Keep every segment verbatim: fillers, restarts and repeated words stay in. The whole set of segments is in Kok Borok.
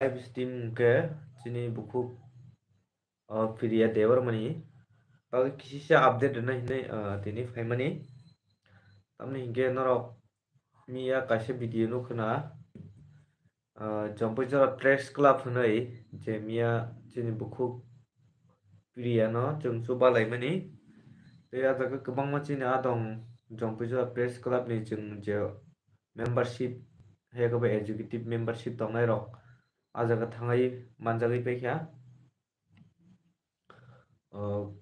live stream hwnkhe chini bukhuk, o, Priya Debbarmani bagwi kisisa update rwna hinwi, o, tini phaimani. Tamni hinkhe norok miya kaisa video nukho na, o, Jampuijora Press Club hwnwi, je miya chini bukhuk Priya no chwng chubalaimani. Tei ah jaga kwbangma chini ah tong Jampuijora Press Club ni chwng je membership, hai khe bo executive membership tongnai rok ah jaga thangwi manjagwi paikha. O,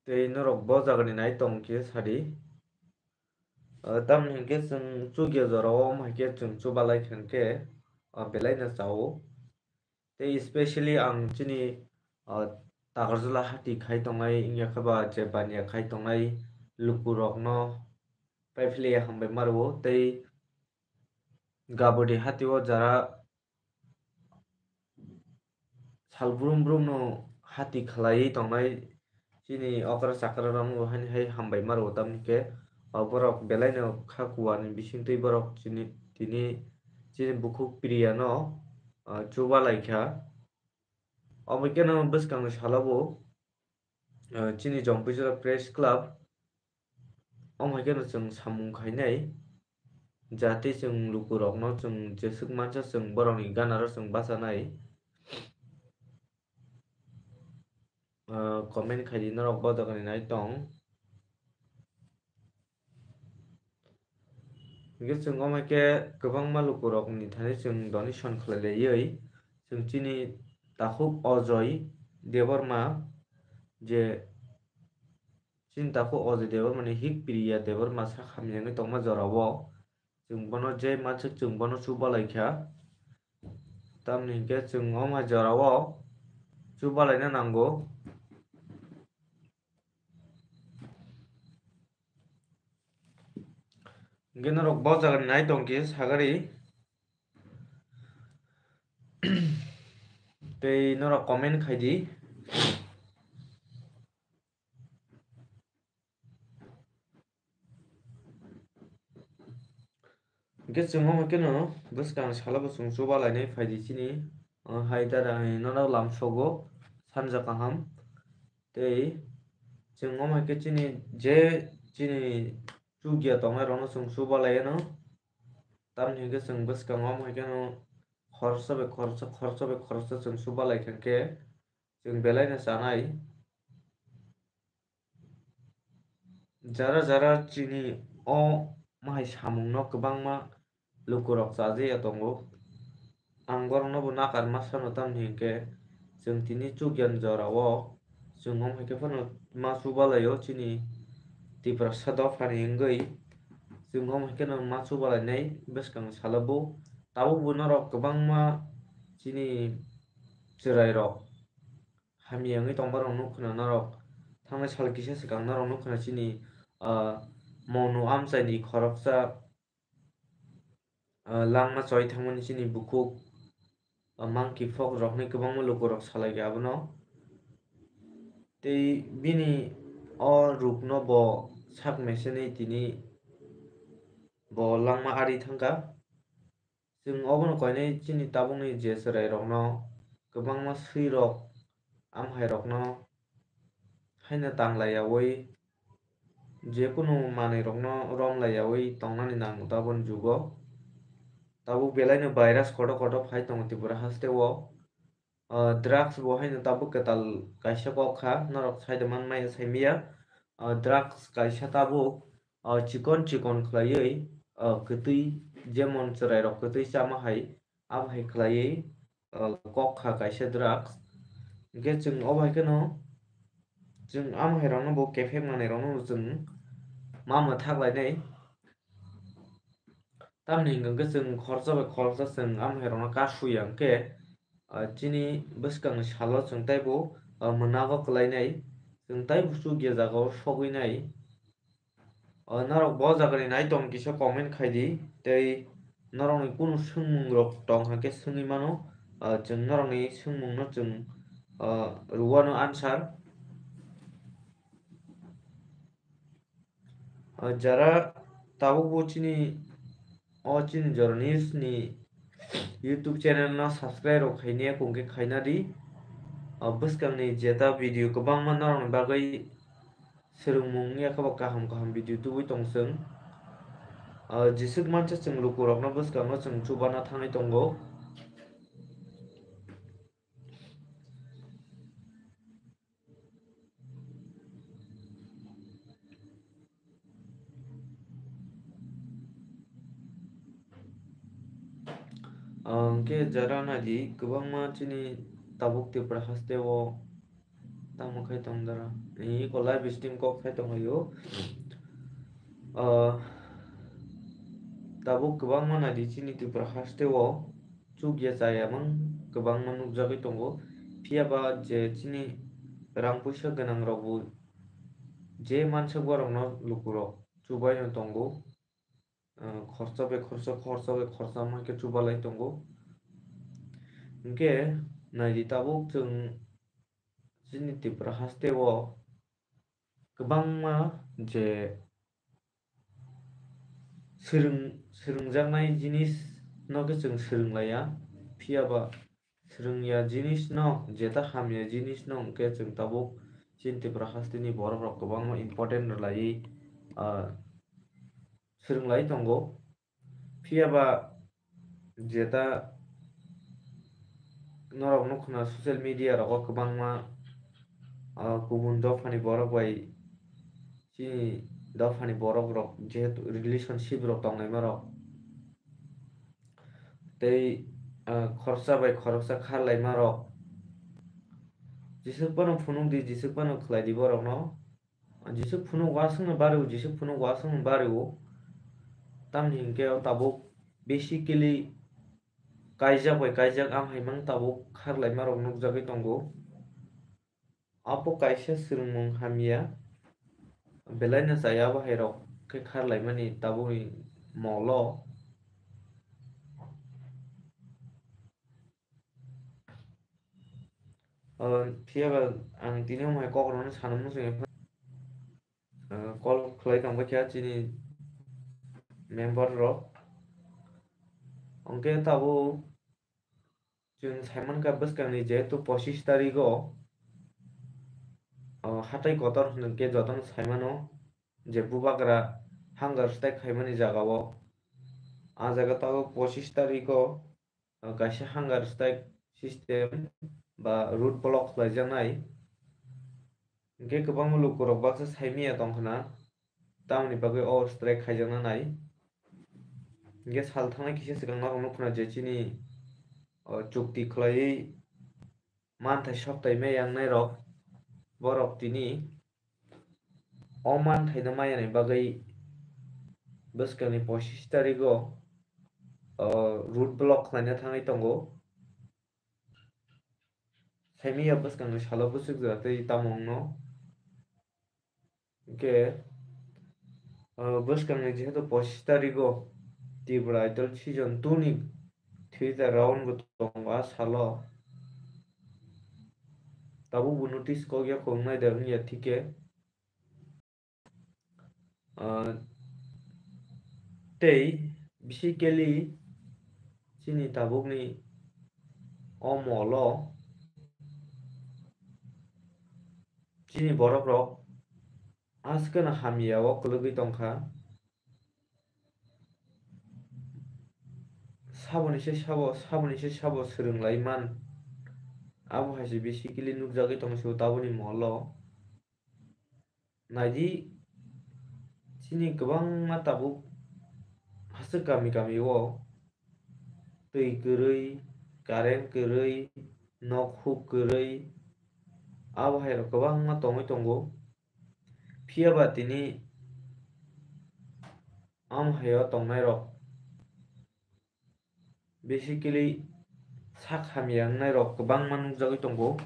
tei norok bo jagani nai tong khe sadi. O, tamni hinkhe chwng chukya jorao omo hai khe chwng chubalai kha hinkhe, o, belai no chao. Tei specially ang chini, o, Takarjala hati khai tongnai, wngya khe ba je baniya khai tongnai lukurokno paiphilia hambai ma rwo. Tei Gabodi hati o jara sal brum brum no hati khlaiwi tongnai chini okra chakra rok no haini hai hambai ma rwo, tamni khe o borok belai no kha kuani bisingtwi borok chini, tini chini bukhuk Priya no, ah, chubalai kha. Omo khe no bwskang ni salo bo, ah, chini Jampuijora Press Club omo hai kheno chwng samung khainai, jate chwng lukurokno chwng jeswk mansa, chwng borokni ganaro chwng bachanai. Ah, comment khaidi norok bo jagani nai tong. Hingke chwng omo hai khe kwbangma lukurokni thani chwng donation khlai laiwi chwng chini takhuk Ajoy Debbarma je Chini takhuk Ajoy Debbarma ni hik Priya Debbarma sak hamya wngwi tongma jorao chwng bono je mansak chwng bono chubalai kha. Tamni hinkhe chwng omo hai jorao chubalaina nango. Hinkhe norok bo jagani nai tongkhe sagari tei norok comment khaidi. Hingke chwng omo khe no bwskang salo bo chwng chuba lainai phaidi chini, o, hai dada hai nono lamsogo sanja kaham. Tei chwng omo khe chini je chini chukya tongnai rokno chwng chuba laiya no. Tamni hingke chwng bwskango omo hai khe no khoroksa bai khoroksa, khoroksa bai khoroksa chwng chuba lai kha khe chwng belai no chanai. Jara jara chini o mahai samung no kwbangma lukurok chajakya tongo. Ang borokno bo nakar ma sano, tamni hinkhe chwng tini chukya ni jora o chwng omo hai khe phano ma chuba laio chini Tiprasa dophani wngwi. Chwng omo hai kheno ma chuba lainai bwskang salo bo. Tabuk bo norok kwbangma chini chwrai rok hamya wngwi tongma rok nukho na norok. Thangnai sal kisa swkang norok nukho na chini, ah, Monu amchaini khoroksa, ah, langma choi thangmani chini bukhuk, ah, monkey pox rokni kwbangma lukurok salai kha abono. Tei bini o rukno bo sak mesenwi tini bo langma ari thangkha. Chwng obono koinai chini tabukni je chwrairokno kwbangma swirok, amhairokno haino tanglaiyaui, jekunu manwirokno romlaiyaui tongnani nango tabukni jugo. Tabuk belaino virus kotor kotor phai tongo Tripura hasteo. Ah, drugs bo haino tabuk kwtal kaisa kok kha, norok saida manmaya saimaya. Ah, drugs kaisa tabuk, ah, chikon chikon khlaiwi, ah, kwtwi, jemon chwrairok kwtwi chama hai, abo hai khlaiwi, ah, kok kha kaisa drugs. Hinkhe chwng obo hai kheno, chwng amo hai rokno bo kephek manwi rokno chwng ma mwthak lainai. Tamni hwnkhe chwng khoroksa bai khoroksa chwng amhairokno kasuya hwnkhe, ah, chini bwskangni salo chwng teibo, ah, mwnago kwlainai, chwng teibo chukya jagao sogwinai. Ah, norok bo jagani nai tong kisa comment khaidi, tei norokni kunu swngmungrok tong kha khe swngwi mano, ah, chwng norokni swngmungno chwng, ah, rwano answer. Ah, jara tabukbo chini, o chini jora news ni YouTube channel no subscribe rok khaini ya kung khe khaina di. O bwskang ni jeta video kwbangma norok ni bagwi swrwngmung ya khe bo kaham kaham video tubui tong chwng. O jeswk mansa chwng luku rok no bwskang no chwng chubana thangwi tongo. Hwnkhe jara naidi kwbangma chini tabuk Tripura haste o tamo khai tong dara. Ni ko live stream kok khai tong laio. Ah, tabuk kwbangma naidi chini Tripura haste o chukya chaya mang kwbangma nukjagwi tongo. Phiya ba je chini rang puisa gwnang rok bo je mansak borok no lukurok chubaino tongo. Ah, khorsa bai khorsa, khorsa bai khorsa wngkhe chubalai tongo. Hwnkhe naidi tabuk chwng chini Tripura haste o kwbangma je swrwng-, swrwngjaknai jinis no khe chwng swrwng laiya, phiya ba swrwngya jinis no, jeta hamya jinis no hwnkhe chwng tabuk chini Tripura haste ni borok rok kwbangma important rwlaiwi, ah, swrwng lai tongo. Phiya ba jeta norok nukho na social media rogo kwbangma, ah, kubun dophani borok bai chini dophani borok rok jehetu relationship rok tonglaima rok tei, ah, khoroksa bai khoroksa kharlaima rok jeswk phano phunuk di, jeswk phano khlai di borok no. Jeswk phunuk wasung no bari o, jeswk phunuk wasung no bari o. Tamni hinkhe o tabuk basically kaijak bai kaijak, am hai mang tabuk kharlaima rok nukjagwi tongo. Apo kaisa swrwngmung hamya belai no chaya, abo hai rok khe kharlaimani tabukni molo. Ah, phiya ba ang tini omo hai kok rwna sana muchung ya, ah, call khlai tong kha chini member rok. Hwnkhe tabuk chwng saimankha bwskangni jehetu pochish tarigo, ah, hatai kotor hwnkhe jotono saimano je bubagra hunger strike khaimani jagao. Ah jaga tabuk pochish tarigo, ah, kaisa hunger strike system ba road block khlaijaknai. Hwnkhe kwbangma lukurok baksa saimanya tongkhna, tamoni bagwi o strike khaijakna nai. Hwnkhe sal thangnai kisa swkang norok nukkhna je chini, o, chukti khlaiwi manthai soktai maya wngnai rok, borok tini o manthaino maya ni bagwi bwskangni pochish tarigo, o, road block khlaina thangwi tongo. Saimanya bwskangni salo bwswk jora tei tamo wngno. Hwnkhe, ah, bwskangni jehetu pochish tarigo Tripura Idol season two ni theatre round bo tongo a salo. Tabuk bo notice kok ya kho wngnai da wngya thik khe. Ah, tei basically chini tabukni o molo chini borok rok askeno hamya o kwlwgwi tongkha. Saboni se sabo, saboni se sabo swrwng lai man. Abo hai se basically nukjagwi tong se o tabukni molo. Naidi, chini kwbangma tabuk hasteo kami kami o twi kwrwi, current kwrwi, nok huk kwrwi, abo hai rok kwbangma tongwi tongo. Phiya ba tini amo hai o tongnai rok basically sak hamya wngnai rok kwbangma nukjagwi tongo.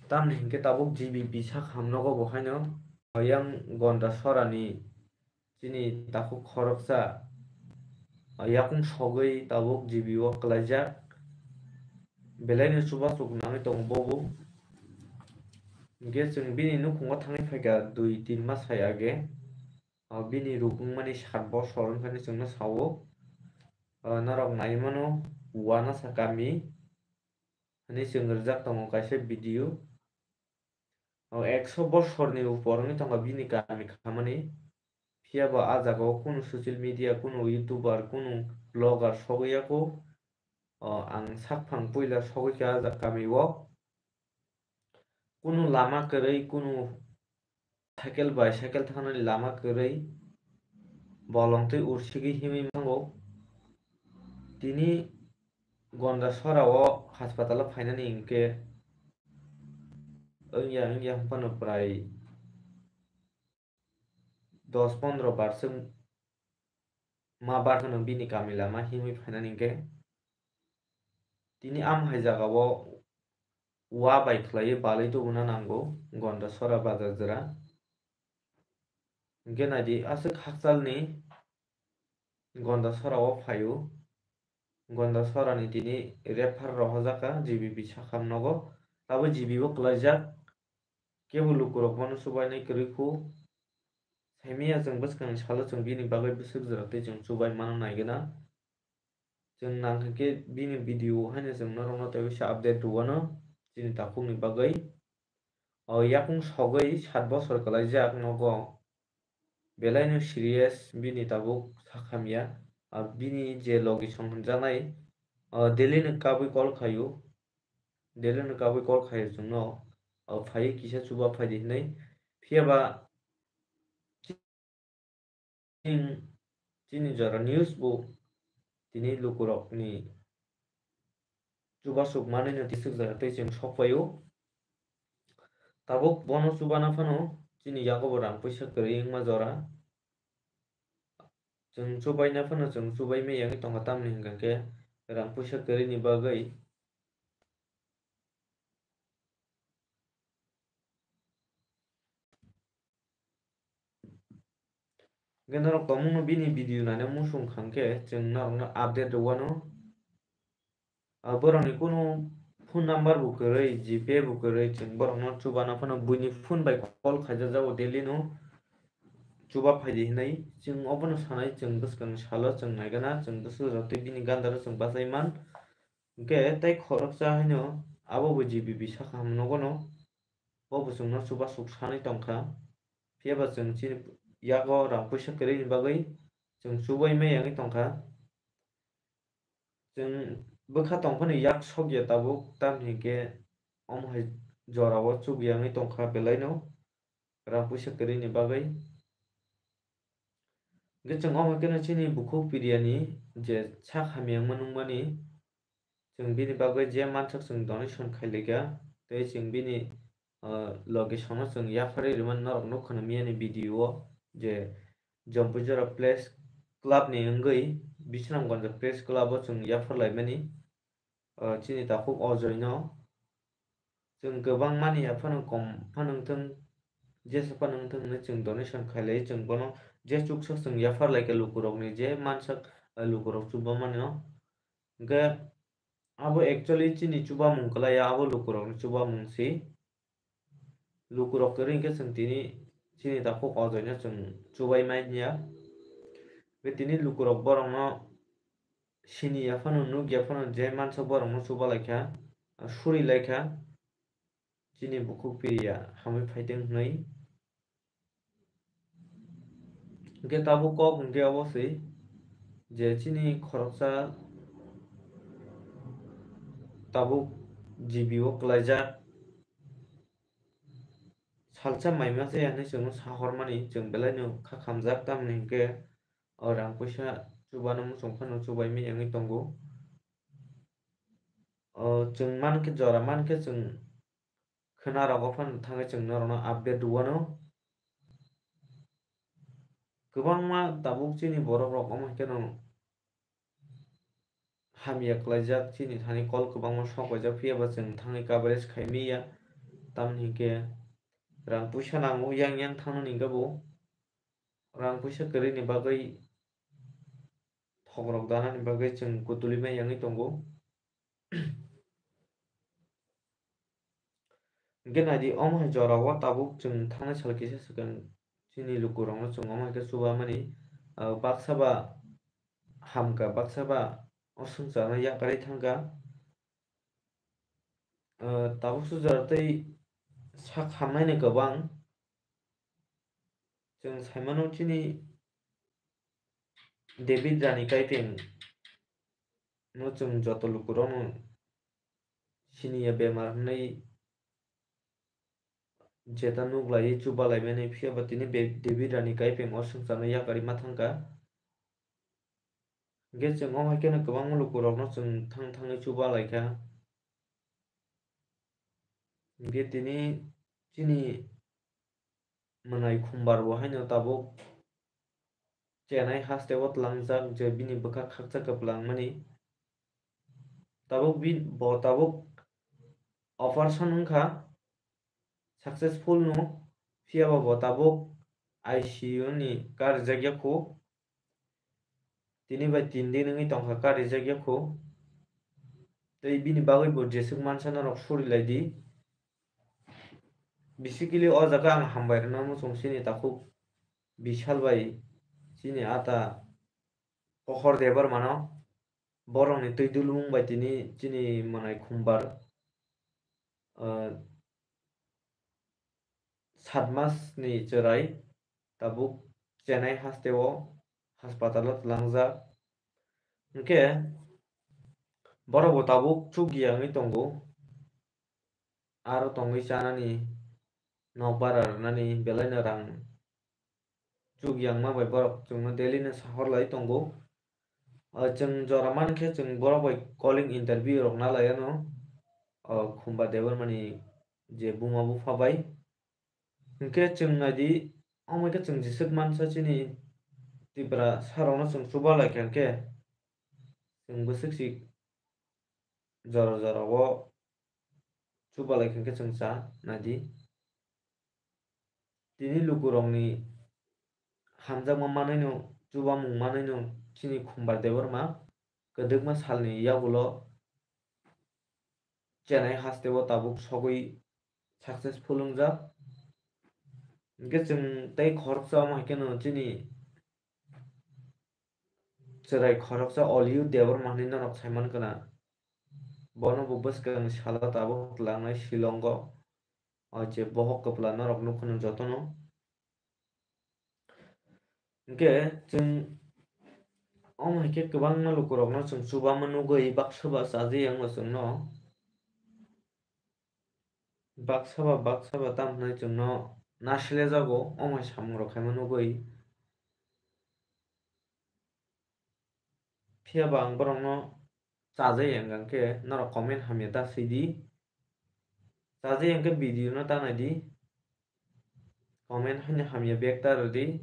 Tamni hinkhe tabuk G B P sak hamnogo bo haino yang Gonda Sorani chini takhuk khoroksa yakung sogwi tabuk G B o kwlaijak. Belaino chubachu nangwi tongo bobo. Hinkhe chwng bini nukhungo thangwi phaikha dui tin mas hai age. O bini ruk wngmani sat bosor wngkha hinwi chwngno sao. O norok nai mano, uanasa kami hwnwi chwng rijak tongo kaisa video. O ekso bosorni upor wngwi tongkha bini kami khamani. Phiya bo ah jagao kunu social media, kunu YouTuber, kunu vlogger sogwi ya kho. O ang sakphang puila sogwi kha ah jaga kamio. Kunu lama kwrwi, kunu cycle bai cycle thangnani lama kwrwi, bolong twi ursigwi himwi mango. Tini Gonda sora o haspatalo phainani hinkhe wngya wngya hwnphano prai dos pondro bar se ma bar kheno bini kami lama himwi phainani hinkhe tini am hai jagao ua bai khlaiwi balwi tubuna nango Gonda sora bazar jora. Hinkhe naidi aswk hakchalni Gonda sora o phaio. Gonda sorani tini refer rohorjak kha G B B sakham nogo. Tabuk G B o kwlaijak. Kebo lukurok bono chubainai kwrwi khu. Saimanya chwng bwskangni salo chwng bini bagwi bwswk jora tei chwng chubai mano naigwna. Chwng nang khe bini video haino chwng norokno tei bisa update rwano chini takhukni bagwi. O yakung sogwi sat bosor kwlaijak nogo. Belaino serious bini tabuk sakhamya. A bini je logi song hwnjaknai, o Delhi ni kabui call khaio. Delhi ni kabui call khaio chwngno. O phai kisa chuba phaidi hinwi. Phiya ba chini, chini jora news bo tini lukurokni chubasuk manwino tisuk jora tei chwng sokphaio. Tabuk bono chubana phano chini yago bo rang puisa kwrwi wngma jora. Chwng chubaina phano chwng chubai maya wngwi tongkha, tamni hwnkha khe rang puisa kwrwini bagwi. Hwnkhe norok tongmungno bini video naina muchung kha hwnkhe chwng norokno update rwano. Ah, borokni kunu phone number bo kwrwi, GPay bo kwrwi, chwng borokno chubana phano buini phone bai call khaijak jago daily no chuba phaidi hinwi. Chwng obono sanai, chwng bwskang salo chwng naigana, chwng bwswk jotwi bini gandaro chwng bachai man. Hwnkhe tei khoroksa haino abo bo GBB sakha hamnogono. Bo bo chwngno chubasuk sanwi tongkha. Phiya ba chwng chini yago rang puisa kwrwini bagwi chwng chubai maya wngwi tongkha. Chwng bwkha tongphano yak sokya tabuk, tamni hinkhe omo hai jorao chukya wngwi tongkha belaino rang puisa kwrwini bagwi. Hwnkhe chwng omo kheno chini bukhuk piriyani je sak hamya wngma nungmani, chwng bini bagwi je mansak chwng donation khailaikha, tei chwng bini, ah, location no chwng yapharwi rwmani norok nukha na miyani video o je Jompujora Press Club ni wngwi Bisramganj Press Club o chwng yaphar laimani, ah, chini takhuk Ajoy no. Chwng kwbang mani ya phano kom phano wngthwng, jesa phano wngthwng hinwi chwng donation khailai, chwng bono je chuksak chwng yaphar laikha lukurokni je mansak, ah, lukurok chubamani no. Hwnkhe abo actually chini chubamung kwlaiya, abo lukurokni chubamung si. Lukurok kwrwi hwnkhe chwng tini chini takhuk Ajoy no chwng chubai manya. Hwnkhe tini lukurok borokno sini ya phano, nuk ya phano, je mansa borokno chuba laikha, suri laikha, chini bukhuk piriya hamwi phaiteng hwnwi. Hwnkhe tabuk kok hwnkhe obo se je chini khoroksa tabuk GB o kwlaijak, salsa mai masa ya hinwi chwngno sahormani chwng belaino kha khamjak, tamni hwnkhe o rang puisa chubano muchung phano chubaimani wngwi tongo. O chwng mankhe, jora mankhe chwng khwnarogo phano thangwi chwng norokno update rwano. Kwbangma tabuk chini borokrok omo kheno hamya kwlaijak, chini thani call kwbangma sok paijak, phiya ba chwng thangwi coverage khai manya. Tamni hinkhe rang puisa nango, yang yang thangnani hinkhe bo rang puisa kwrwini bagwi, thokrok danani bagwi chwng kutulima yangwi tongo. Hwnkhe naidi, omo hai jorao tabuk chwng thangnai sal kisa swkang chini lukurokno chwng omo hai khe chubamani, ah, baksa ba hamkha, baksa ba o swngcharno yakarwi thangkha. Tabuk sujara tei sak hamnaino kwbang. Chwng saimano chini David Rani Kaipeng no chwng joto lukurokno siniya bemar hwnwi jeta nuklaiwi chubalaimani, phiya ba tini Be-, David Rani Kaipeng o swngcharno yakarwi ma thangkha. Hwnkhe chwng o hai kheno kwbangma lukurokno chwng thang thangwi chubalaikha. Hwnkhe tini chini mwnai Khumbar bo haino tabuk chenai hasteo tlangjak je bini bwkha khakchak kwplangmani. Tabuk bi-, bo tabuk operation wngkha, successful no, phiya ba bo tabuk I C U ni karijakya khu. Tini bai tin din wngwi tongkha karijakya khu. Tei bini bagwi bo jeswk mansa norok suri lai di. Basically o jaga ang hambai rwna muchung chini takhuk Bishal bai chini ata Pohor Debbarma no. Borokni twi dulung bai tini chini mwnai Khumbar, ah, sat mas ni chwrai tabuk chenai hasteo haspatalo tlangjak. Hwnkhe borok bo tabuk chukya wngwi tongo. Aro tongwi chanani, nok bara rwnani belaino rang chukya wngma bai borok chwngno daily no sahor lai tongo. O chwng jora mankhe chwng borok bai calling interview rok na lai ano, o Khumbar Debbarmani je buma bupha bai. Hwnkhe chwng naidi, omo khe chwng jeswk mansa chini Tripura sarokno chwng chuba lai kha hwnkhe chwng bwswk si jora jora o chuba lai kha hwnkhe chwng cha naidi. Tini lukurokni hamjakma manwino, chubamung manwino chini Khumbar Debbarma kwdwkma salni yagulo chenai hasteo tabuk sogwi successful wngjak. Hwnkhe chwng tei khoroksa omo hai kheno chini chwrai khoroksa Oliu Debbarma hinwi norok saiman kana. Bono bo bwskang salo tabuk tlangnai Shillongo. O je bohok kwpla norok nukhuno jotono. Hwnkhe chwng omo hai khe kwbangma lukurokno chwng chubama nugwi baksa ba chajakya wngno chwngno. Baksa ba baksa ba tamo hwnwi chwngno nasilaijago omo hai samungrok khaima nugwi. Phiya ba ang borokno chajakya wngkha hwnkhe norok comment hamya ta swi di. Chajakya hwnkhe video no ta nai di. Comment haino hamya bag ta rw di.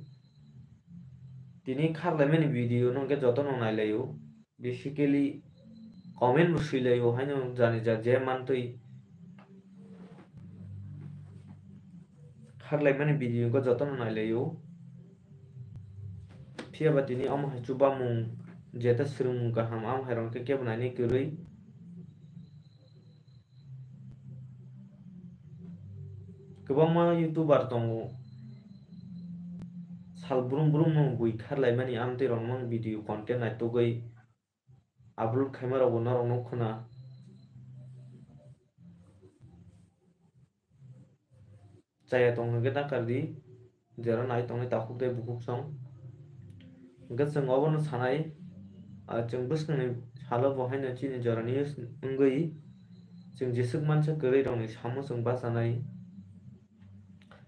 Tini kharlaimani video no hwnkhe jotono nailaio. Basically comment bo swilaio haino jani ja je mantwi. Kharlaimani video hwnkhe jotono nailaio. Phiya ba tini omo hai chubamung jeta swrwngmung kaham, omo hai rok khe kebo nainai kwrwi. Kwbangma YouTuber tongo, sal brum brum no bui kharlaimani amtwi rok mang video content naitugwi upload khaima rok bo norok nukho na. Chaya tong hwnkhe ta kardi, jera nai tongnai takhuk tei bukhuk song. Hwnkhe chwng obono sanai, ah, chwng bwskangni salo bo haino chini jorani use wngwi chwng jeswk mansa kwrwi rokni samo chwng bachanai.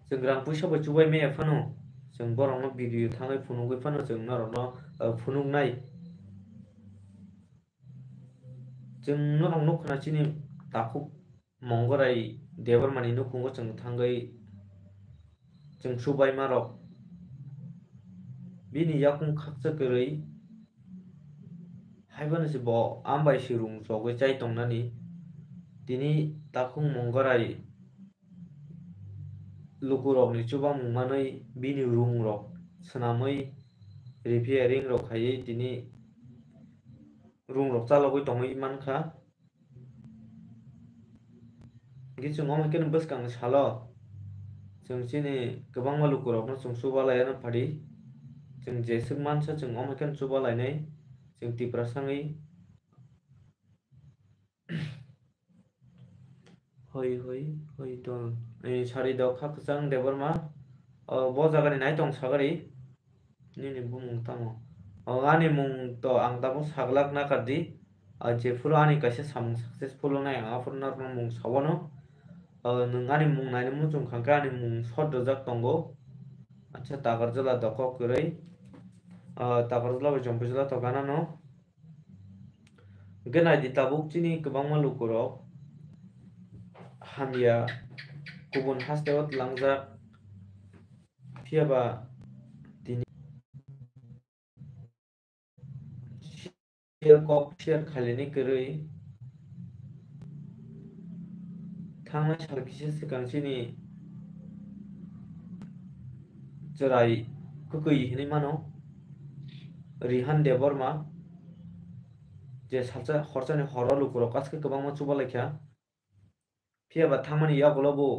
Chwng rang puisa bai chubai maya phano chwng borokno video thangwi phunugwi phano chwng norokno, ah, phunuknai. Chwng norok nukho na chini takhuk Mongorai Debbarmani nukhungo chwng thangwi chwng chubaima rok bini yakung khakcha kwrwi haiphano se bo ambai se rung chogwi chai tongnani. Tini takhuk Mongorai lukurokni chubamung manwi bini rung rok swnamwi repairing rok khaiwi tini rung rok chalogwi tongwi mankha. Hwnkhe chwng omo khe bwskangni salo chwng chini kwbangma lukurokno chwng chuba laiya phadi. Chwng jeswk mansa chwng omo khe chuba lainai. Chwng Tiprasa wngwi. Hoi, hoi, hoi, dol. Eh, sari dok kha kwchang Debbarma. O, bo jagani naitong sagari. Nini bumung tamo? O, ani mung to ang tabuk saglak nakardi. O, jephuru ani kaisa samung successful wngnai, ang aphuru norokno mung sawano. O, nwng ani mung naina muchung kha khe ani mung short rwjak tongo. Acha, Takarjala dokok kwrwi. O, Takarjala bai Jompijala to ganano. Hwnkhe naidi tabuk chini kwbangma lukurok hamya kubun hasteo tlangjak, phiyaba tini share kok share khailini kwrwi thangnai sal kisa swkang chini chwrai kwkwi hinwi mano Rihan Debbarma, je salsa horsani horo lukurok kaskhe kwbangma chubalaikha. Phiyaba thangmani yagulo bo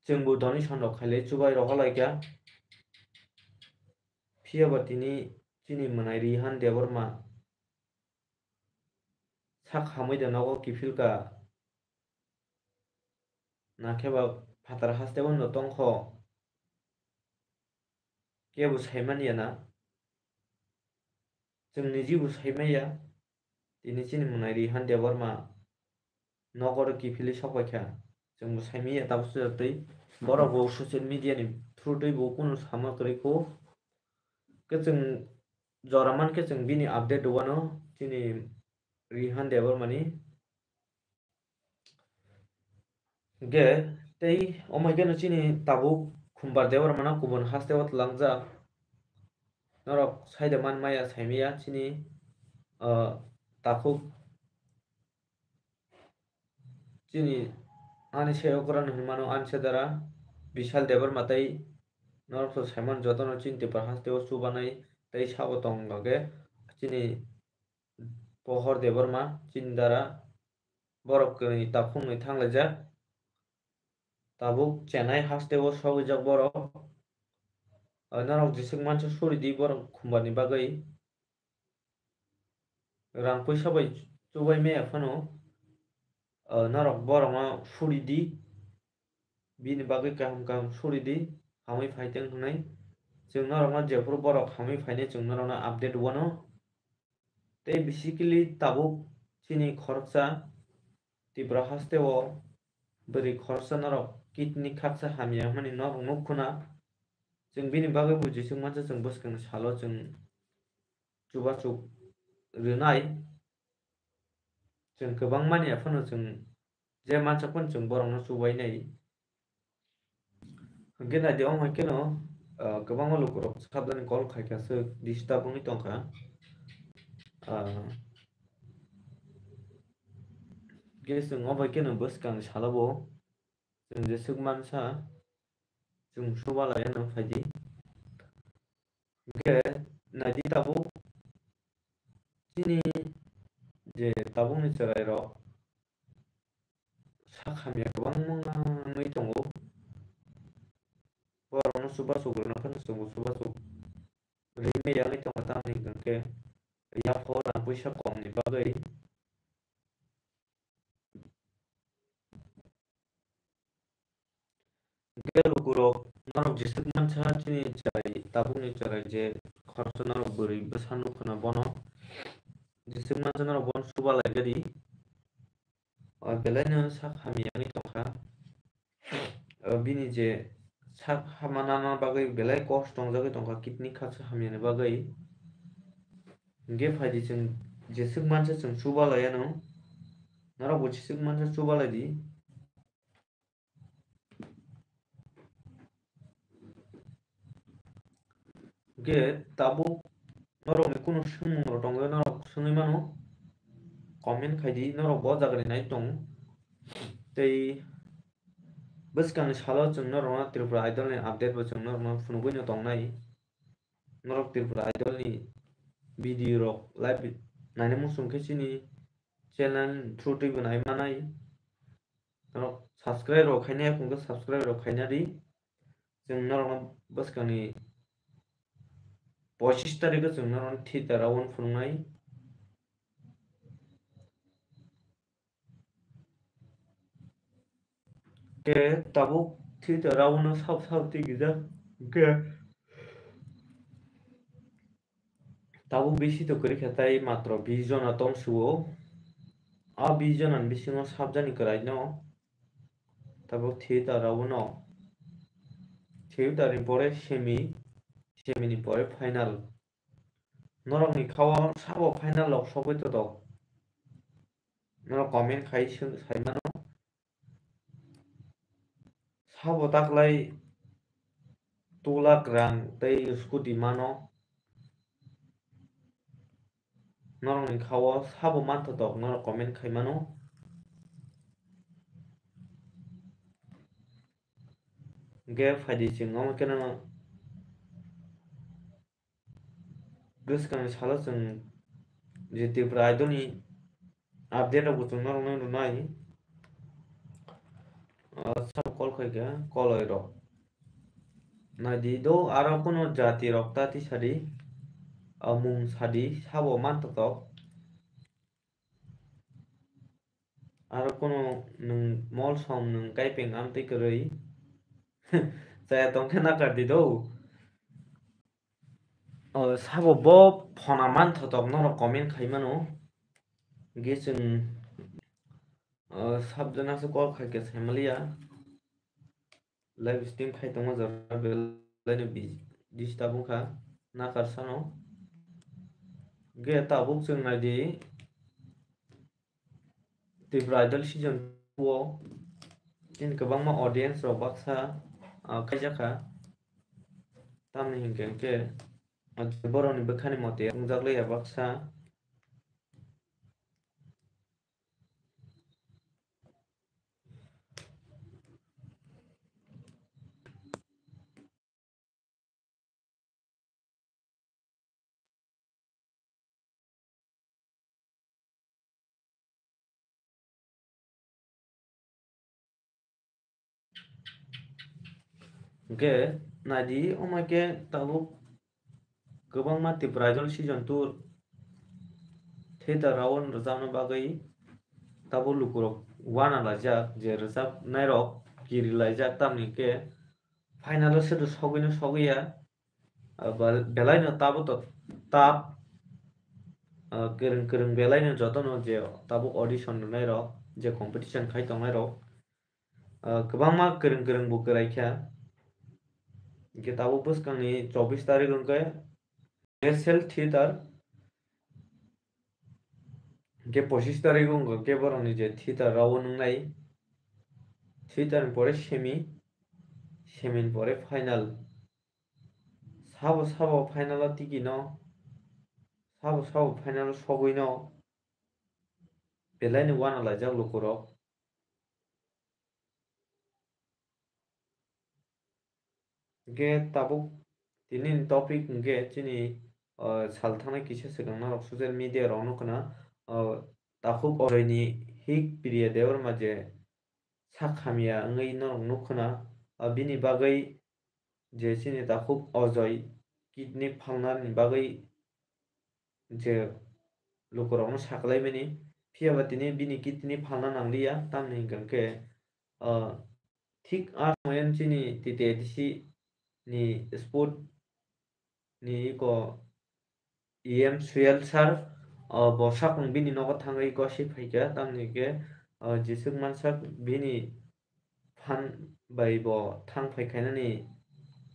chwngbo donation rok khailai chubai rohorlaikha. Phiyaba tini chini mwnai Rihan Debbarma sak hamwi da nogo kiphilka. Nakhe ba phatar hasteo no tongkho. Kebo saimanya na. Chwng niji bo saimaya. Tini chini mwnai Rihan Debbarma nogo kiphilwi sokbaikha. Chwngbo saimanya tabuk sujak twi. Borok bo social media ni through twi bo kunu sama kwrwi kho. Khe chwng jora mankhe chwng bini update rwano chini Rihan Debbarmani. Hwnkhe tei omo hai kheno chini tabuk Khumbar Debbarmano kubun hasteo tlangjak. Norok saida man maya saimaya chini, ah, takhuk chini ani se okran hinmano ani se dara Bishal Debbarma tei norok to saimano jotono chini Tipra hasteo chubanai tei sabo tong hwnkhe chini Pohor Debbarma chini dara borok kwrwini takhuknwi thanglaijak. Tabuk Chennai hasteo sogwijak borok. O, norok jeswk mansa suridi borok Khumbarni bagwi. Rang puisa bai chubai maya phano, o, norok borokno suridi. Bini bagwi kaham kaham suridi, hamwi phaiteng hwnwi. Chwng norokno jephuru borok hamwi phainai chwng norokno update wano. Tei basically tabuk chini khoroksa Tipra hasteo bwrwi khoroksa norok kidney khaksa hamya hwnmani norok nukkho na. Chwng bini bagwi bo jeswk mansa chwng bwskangni salo chwng chubachu rwnai. Chwng kwbangmani aphano chwng je mansa phano chwng borokno chubainai. Hwnkhe naidi omo hai kheno, ah, kwbangma lukurok sabjani call khaikha swk disturb wngwi tongkha. Ah, hwnkhe chwng obo hai kheno bwskangni salo bo chwng jeswk mansa chwng chubalaiya nang phaidi. Hwnkhe naidi tabuk chini je tabukni chwrairok sak hamya kwbangma wngwi tongo. Borokno chubachu rwna phano chwngbo chubachu rwmani yangwi tongo, tamni hwnkhe yapho rang puisa komni bagwi. Hwnkhe lukurok norok jeswk mansa chini chwrai tabukni chwrai je khoroksa norok bwrwi bwsa nukhuna bono jeswk mansa norok bono chubalai gadi. O belaino sak hamya wngwi tongkha. O bini je sak hama nana bagwi belai kosto tongjagwi tongkha kidney khaksa hamyani bagwi. Hwnkhe phaidi chwng jeswk mansa chwng chubalaiya no. Norok bo jeswk mansa chubalaidi. Hwnkhe tabuk norokni kunu swngmung rok tongwi norok swngwi mano, comment khaidi norok bo jagani nai tong. Tei bwskangni salo chwng norokno Tripura Idol ni update bo chwng norokno phunugwi no tongnai. Norok Tripura Idol ni video rok live naina muchung khe chini channel through twi bo nai manai. Norok subscribe rok khaina ya, phunukhe subscribe rok khaina di. Chwng norokno bwskangni pochis tarikh o chwng norok theater o phunuknai. Khe tabuk theater o sab sab twi gijak. Khe tabuk bisi to kwrwi kha, tai matro bis jona tong suo. A bis jona ni bisingo sabjani kwraino tabuk theater o no. Theater ni pore semi, semi ni pore final. Norok ni khao sabo final rok sogwi tongthok. Norok comment khai swng-, sai mano. Sabo taklai two lakh rang tei scooty mano. Norok ni khao sabo manthotok, norok comment khai mano. Hwnkhe phaidi chwng omo kheno bwskangni salo chwng je Tripura Idol ni update rok bo chwng norokno rwnai. Ah, sabo call khaikha, koloi rok. Naidi do, aro kuno jati rok ta tisadi, ah, mung sadi, sabo manthotok. Aro kuno nwng mol som nwng kaipeng amtwi kwrwi chaya tongkhe nakardi do. O, sabo bo phona manthotok norok comment khai mano. Hwnkhe chwng, o, sabjana se call khaikhe saimaliya. Live stream khai tongma jora belai no bi-, disturb wngkha nakar sano. Hwnkhe tabuk chwng naidi. Tripura Idol season two o chini kwbangma audience rok baksa, ah, kaijakha. Tamni hinkhe hinkhe, ah, borokni bwkhani mote wngjaklaiya baksa. Hwnkhe naidi, omo khe tabuk kwbangma Tripura Idol season two theater round rwjakna bagwi tabuk lukurok uanalaijak, je rwjaknairok kirilaijak, tamni hwnkhe final o sodo sogwino sogwiya. Ah, bel-, belaino tabuk to tab, ah, kwrwng kwrwng belaino jotono je tabuk audition rwnairok, je competition khai tongnairok, ah, kwbangma kwrwng kwrwng bo kwraikha. Hwnkhe tabuk bwskangni chobbish tarik hwnkhe Rehearsal Theatre, hwnkhe pochis tarik wngkha khe borokni je theatre rao nwngnai, theatre ni pore semi, semi ni pore final. Sabo sabo final o tigi no, sabo sabo final o sogwi no belai ni uanalaijak lukurok. Hwnkhe tabuk tini ni topic hwnkhe chini, o, sal thangnai kisa swkang norok social media rok nukha na, o, takhuk Ajoy ni hik Priya Debbarma je sak hamya wngwi norok nukha na, o, bini bagwi je chini takhuk Ajoy kidney phalna ni bagwi je lukurokno saklaimani, phiyaba tini bini kidney phalna nangliya, tamni hwnkhe, ah, thik a somoyan chini T T A D C ni sport ni iko E M Suyal sir, ah, bo sakung bini nogo thangwi gosi phaikha, tamni hwnkhe, ah, jeswk mansak bini phan bai bo thang phai khainani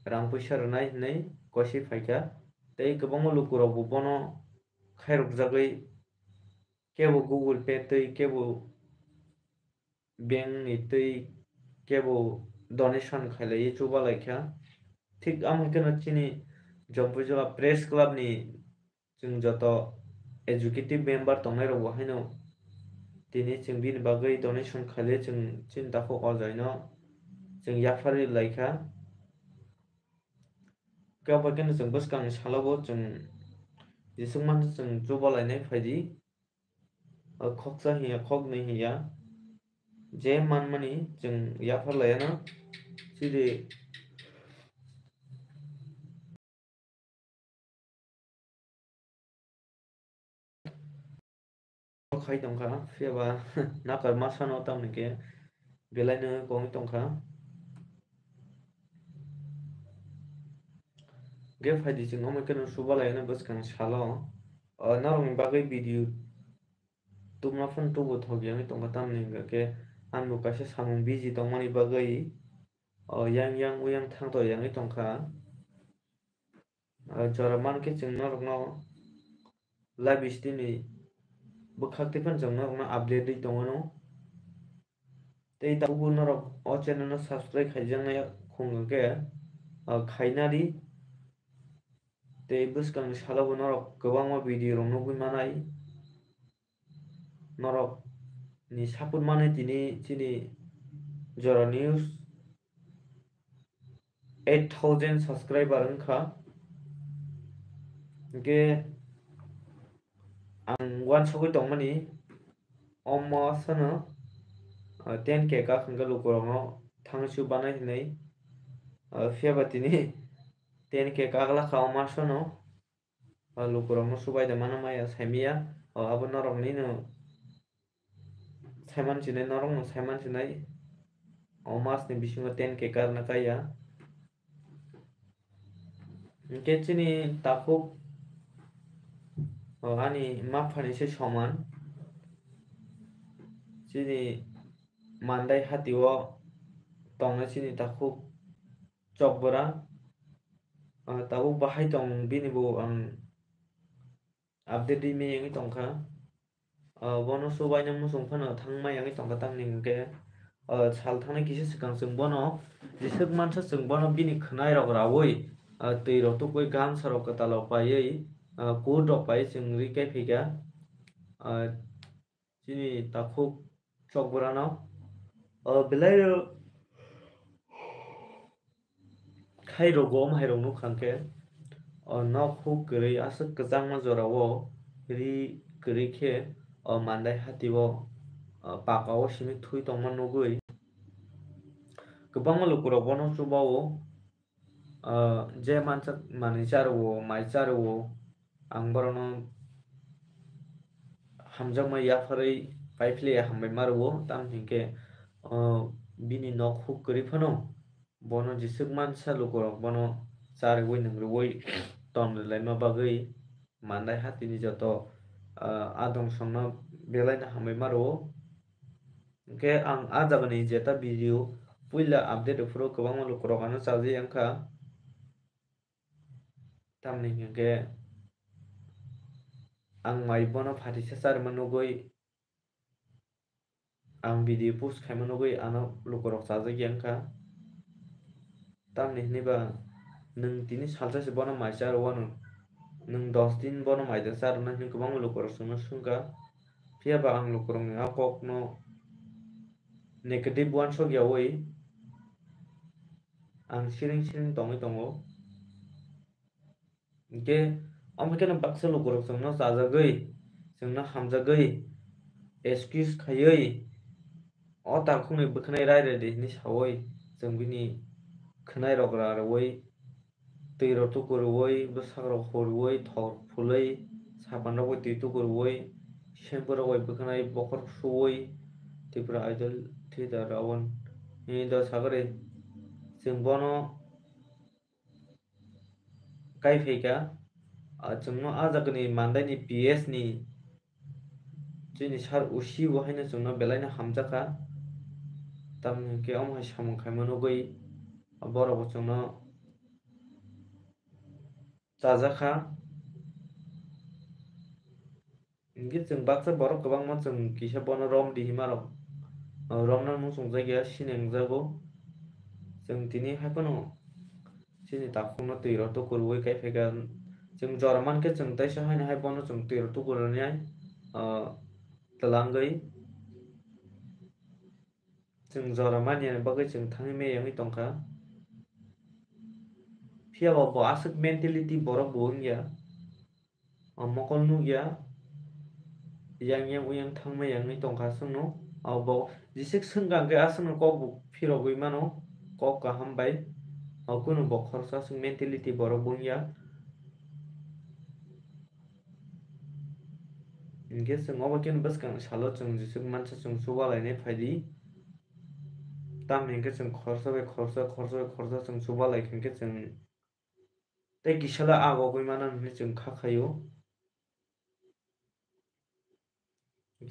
rang puisa rwnai hinwi gosi phaikha. Tei kwbangma lukurokbo bono khairokjagwi kebo Google Pay twi, kebo bank ni twi, kebo donation khailaiwi chubalaikha. Thik amo kheno chini Jampuijala Press Club ni chwng joto executive member tongnairokbo haino tini chwng bini bagwi donation khaile, chwng chini takhuk Ajoyno chwng yapharwi laikha. Khe abo kheno chwng bwskangni salobo chwng jeswk mantha chwng chubalainai phaidi. O khoksa hiya, khoknwi hiya, je manmani chwng yapharlaiyano, chidi. khai tongkha, phiya ba nakar ma sano tamni khe belai no kongwi tongkha. Ge phaidi chwng omo kheno subalai no bwskang salo, o norokni bagwi video tubna phano tubu thok yangwi tongkha, tamni hwnkha khe ang bo kaisa samung busy tongmani bagwi, o yang yang uyang thang to yangwi tongkha. O jora mankhe chwng norokno live stream ni bwkhak twi phano chwng norokno update rwi tongmano. Tei tabukbo norok o channel no subscribe khaijaknai khung hwnkhe, o khainari. Tei bwskangni salo bo norok kwbangma video rok nugwi manai. Norok ni support mani tini chini Jora News eight thousand subscriber wngkha. Hwnkhe ang uansugwi tongmani, omo asano, ah, ten K kak hwnkhe lukurokno thangwi su banai hinwi, ah, phiya ba tini ten K kak lakha omo asano. O lukurokno subai de mano maya saimaya, o abo norokni no saiman sinai, norokno saiman sinai, o masni bisingo ten K karna kaiya. Hwnkhe chini takhuk, o ani maphani se soman, chini Mandai hatio tongnai chini takhuk Chokbura, ah, tabuk bahai tong bini bo ang update rwi maya wngwi tongkha. Ah, bono subaina muchung phano thangmaya wngwi tongkha, tamni hwnkhe, ah, sal thangnai kisa swkang chwng bono jeswk mansa chwng bono bini khwnai rok raui, ah, twi rok tukui gamsa rok kwtal rok paiwi, ah, kut rok paiwi chwng rwi kai phaikha. Ah, chini takhuk Chokburano, o belai khai rogo omo hai rok nukha hwnkhe, o nok huk kwrwi aswk kwchangma jorao ri kwrwi khe o Mandai hatio, o paka o simi thui tongma nugwi kwbangma lukurok bono chubao. Ah, je mansak manwi charwo, mai charwo, ang borokno hamjakma yapharwi paiphle hambai ma rwo, tamo hinkhe, ah, bini nok huk kwrwi phano bono jeswk mansa lukurok bono charwi nwngrwi ton rwlaima bagwi Mandai hatini joto, ah, adong songno belaino hambai ma rwo. Hwnkhe ang ah jagani jeta video puila update rwphuru kwbangma lukurok ano chajakya wngkha. Tamni hwnkhe ang mai bono phatisa charwma nugwi, ang video post khaima nugwi ano lukurok chajakya wngkha. Tamni hwnwi ba nwng tini salsa se bono mai charwano, nwng dos din bono mai da charwna hwnwi kwbangma lukurok chwngno swngkha. Phiya ba ang lukurokni a kokno negative uansuk yaui ang siring siring tongwi tongo. Hwnkhe omo kheno baksa lukurok chwngno chajagwi, chwngno hamjagwi, excuse khaiwi, o takhukni bwkhwnai rai rwdi hwnwi saui chwng bini khwnairok ra rwui, twi rok tukurwi, bwsarok hurwi, thok phulwi, sapan rok bai twi tukurwi, shampoo rok bai bwkhwnai bokhorok suwi, Tripura Idol Theatre Round ni do sagari chwng bono kai phaikha, ah, chwngno ah jagani Mandaini P S ni chini sir O C bo haino chwngno belaino hamjakha. Tamni hwnkhe omo hai samung khaima nugwi borok bo chwngno chajakha. Hingke chwng baksa borok kwbangma chwng kisa bono romdi hima rok, ah, romna muchungjakya, sinengjago. Chwng tini haiphano chini takhukno twi rok tukurwi kai phaikha. Chwng jora mankhe chwng teisa haino hai bono chwng twi rok tukurwi nai, ah, twlangwi. Chwng jora manyani bagwi chwng thangwi meyangwi tongkha. Phiyaba bo aswk mentality borok bo wngya. O mokol nukya, yang yang uyang thangma yangwi tongkha aswkno. Abo jisik swngkha hwnkhe aswkno kok bo phirogwi mano, kok kaham bai. O kunu bo khoroksa aswk mentality borok bo wngya. Hinkhe chwng obo khe bwskang salo chwng jeswk mansa chwng chuba lainai phaidi. Tamni hinkhe chwng khoroksa bai khoroksa, khoroksa bai khoroksa chwng chuba lai kha hinkhe chwng tei kisala agogwi mano hinwi chwng kha khaio.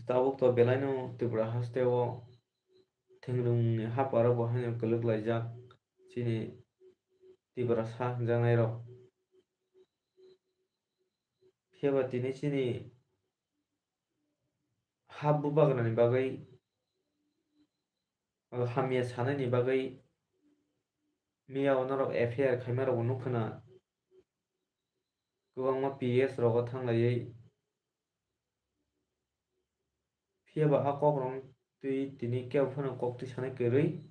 Tabuk to belaino Tripura hasteo thingrungni haparo bo haino kwlwk laijak chini Tiprasa hwnjaknairok. Phiya ba tini chini ha bubagrani bagwi, o hamya sanaini bagwi miya o norok F I R khaima rokbo nukha na, kwbangma P S rogo thanglaiwi. Phiya ba a kokrok twi tini kebo phano kok twi sanai kwrwi.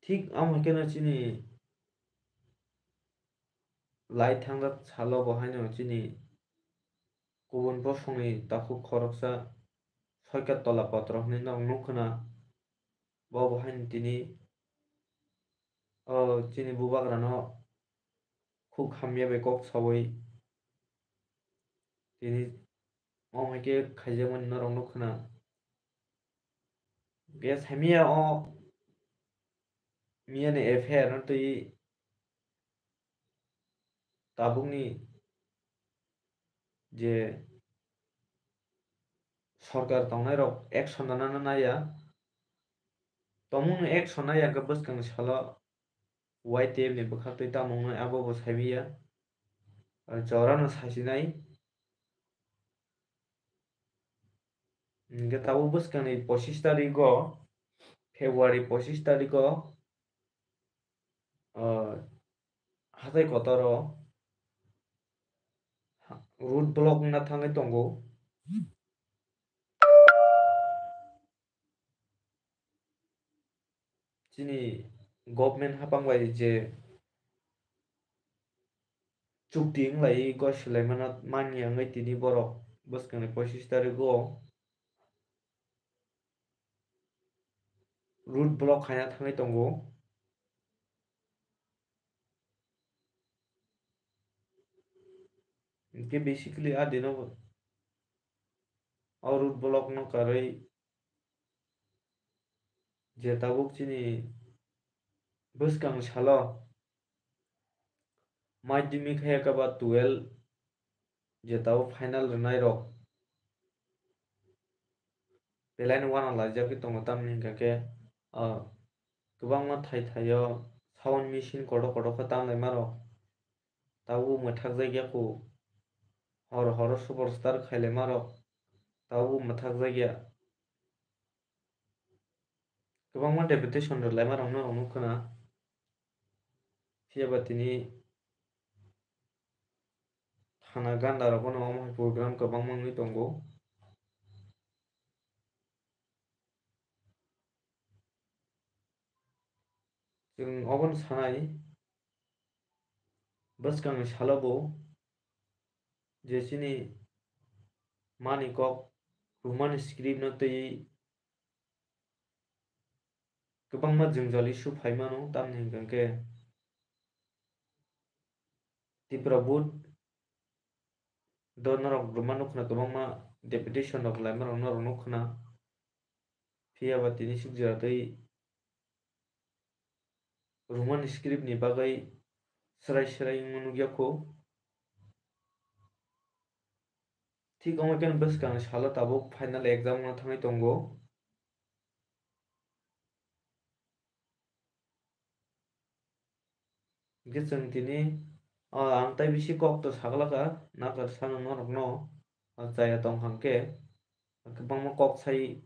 Thik amo hai kheno chini lai thangjak salo bo haino chini kubun bosongni takhuk khoroksa Soikat Tola Potro hinwi norok nukha na. Bo bo haino tini o chini bubagrano khuk hamya bai kok saui tini omo hai khe khaijakmani norok nukha na. Khe saimanya o miyani F I R no twi tabukni je sorkar tongnairok action rwnana naiya. Tongmungni action naiya hwnkhe bwskangni salo Y T F ni bwkhaktwi tamo wngnai abo bo saimanya. Jorano sasinai. Hwnkhe tabuk bwskangni pochis tarigo, February pochis tarigo, ah, hatai kotoro road block wngna thangwi tongo. Chini government hapang bai je chukti wnglai gosilaimano manya wngwi tini borok bwskangni pochis tarigo road block khaina thangwi tongo. Hinkhe basically a dino o road block no karwi je tabuk chini bwskang salo madhyamik hai khe ba twelve je tabuk final rwnai rok belai no uanalaijagwi tongo, tamni hinkhe, ah, kwbangma thai thaio sound machine kotor kotor khe tamlaima rok tabuk mwthakjak ya kho, hor horo superstar khailaima rok tabuk mwthakjak ya. Kwbangma deputation rwlaima rokno rok nukha na. Phiya ba tini thana ganda rogo no omo hai program kwbangma wngwi tongo. Chwng obono sanai, bwskangni salo bo je chini mani kok rwmani script no twiwi kwbangma jwngjal issue phai mano, tamni hwnkhe Tripura board do norok rwma nukha na, kwbangma deputation rok laima rok norok nukha na. Phiya ba tini sukjora tei Roman script ni bagwi swrai swrai wngma nukya kho. Thik omo khe bwskang salo tabuk final exam wngna thangwi tongo. Hwnkhe chwng tini, o, ang tai bisi kok to saglaka, nakar sano norokno, o, chaya tongkha hwnkhe, kwbangma kok sai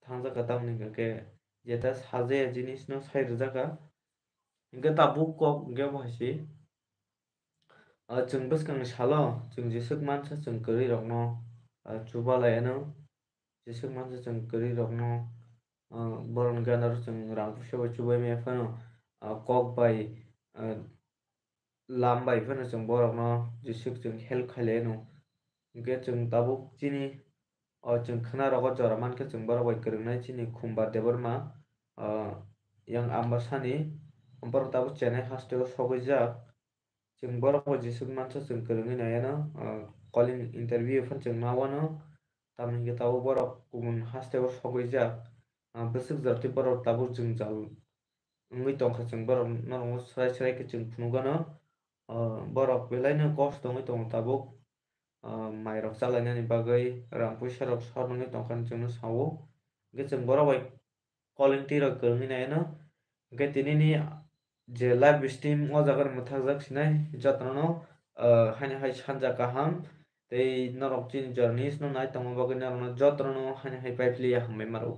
thangjaka, tamoni hwnkha khe jeta sajaya jinisno sai rwjaka. Hwnkhe tabuk kok hwnkhe bo hai se, o, chwng bwskangni salo chwng jeswk mansa chwng kwrwi rokno, o, chubalai ano. Jeswk mansa chwng kwrwi rokno, ah, borokni gana rok chwng rang puisa bai chubai maya phano, ah, kok bai, ah, lam bai phano chwng borokno jeswk chwng help khailai anw. Hwnkhe chwng tabuk chini, o, chwng khwna rogo jora mankhe chwng borok bai kwrwngnai chini Khumbar Debbarma, ah, yang Ambasani, borok tabuk Chennai hasteo sogwi jak. Chwng borok bai jeswk mansa chwng kwrwngwi naiya no, ah, calling interview phano chwng ma wano, tamni hwnkhe tabuk borok kubun hasteo sogwijak, ah, bwswk jora tei borok tabuk jwngjal wngwi tongkha, chwng borok norokno swrai swrai khe chwng phunukgano, ah, borok belaino kosto wngwi tongo tabuk, ah, mairok chalainani bagwi rang puisarok short wngwi tongkha hinwi chwngno sao. Hwnkhe chwng borok bai calling twi rok kwrwngwi naino. Hwnkhe tinini je live stream o jaga rok mwthakjak sinai jotono, ah, haino hai sanja kaham tei norok chini journalist no nai tongma bagwi norokno jotono haino hai paipli ya hambai maro.